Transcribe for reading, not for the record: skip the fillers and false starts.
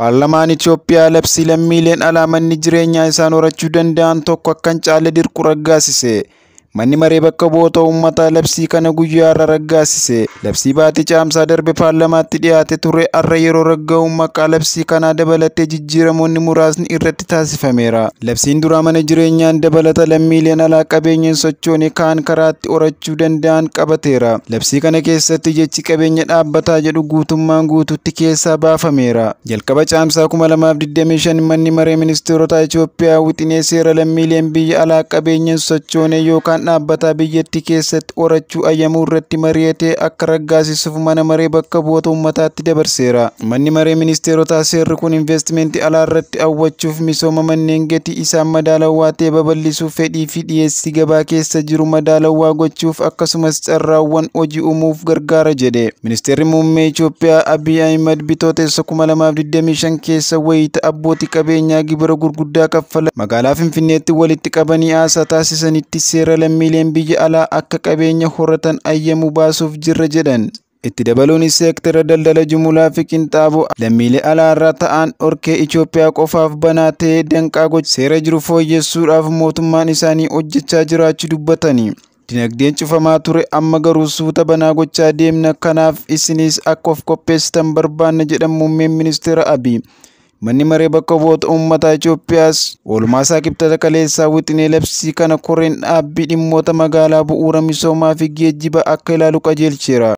Paarlamaan Itoophiyaa labsii lammiileen alaa manni jireenyaa isaan horachuu danda'an tokko akka hin caalle dirqu raggaasise. Manni maree bakka bu'oota uummataa labsii kana guyyaa har'a raggaasise. Labsii baatii Caamsaa darbe paarlamaatti dhiyaate ture har'a yeroo ragga'u maqaa labsii kanaa dabalatee jijjiiramoonni muraasni irratti taasifameera. Labsiin duraa mana jireenyaan dabalata lammiileen alaa qabeenya hin sochoone kaan karaatti horachuu danda'an qabateera. Labsii kana keessatti jechi qabeenya dhaabbataa jedhu guutummaan guutuutti keessaa baafameera. Jalqaba Caamsaa 2025 manni maree ministeerota Itoophiyaa wixinee seera lammiileen biyya alaa qabeenya hin sochoone yookaan dhaabbataa biyyattii keessatti horachuu ayyamuu irratti mari'atee akka raggaasisuuf mana maree bakka bu'oota uummataatti dabarseera. Manni maree ministeerotaa seerri kun investimentii alaa irratti hawwachuuf, misooma manneen gatii isaan madaalawaa ta'e babal'isuuf, fedhii fi dhiyeessii gabaa keessa jiru madaalawaa gochuuf, akkasumas carraawwan hojii uumuuf gargaara jedhe. Ministeerri muummee Itoophiyaa Abiy Ahimad Bitootessa 2025 keessa wayita abbootii qabeenyaa gibira gurguddaa kaffalan magaalaa Finfinneetti walitti qabanii haasaa taasisanitti seera lammiileen biyya alaa akka qabeenya horatan ayyamu baasuuf jirra jedhan. Itti dabaluunis seektara daldala jumlaa fi qinxaaboo lammiilee alaarraa ta'an dhorkee Itoophiyaa qofaaf banaa ta'ee danqaa gocha seera jiru fooyyessuudhaaf mootummaan isaanii hojjechaa jiraachuu dubbatani. Dinagdeen cufamaa ture, amma garuu suuta banaa gochaa deemna, kanaaf isinis akka of qopheessitan barbaanna jedhan muummeen ministeera Abiy. Manni maree bakka bu'oota uummataa Itoophiyaas oolmaa isaa Kibxata kaleessaa wixinee labsii kana koreen dhaabbii dhimmoota magaalaa, bu'uura misoomaa fi geejjiba akka ilaalu qajeelcheera.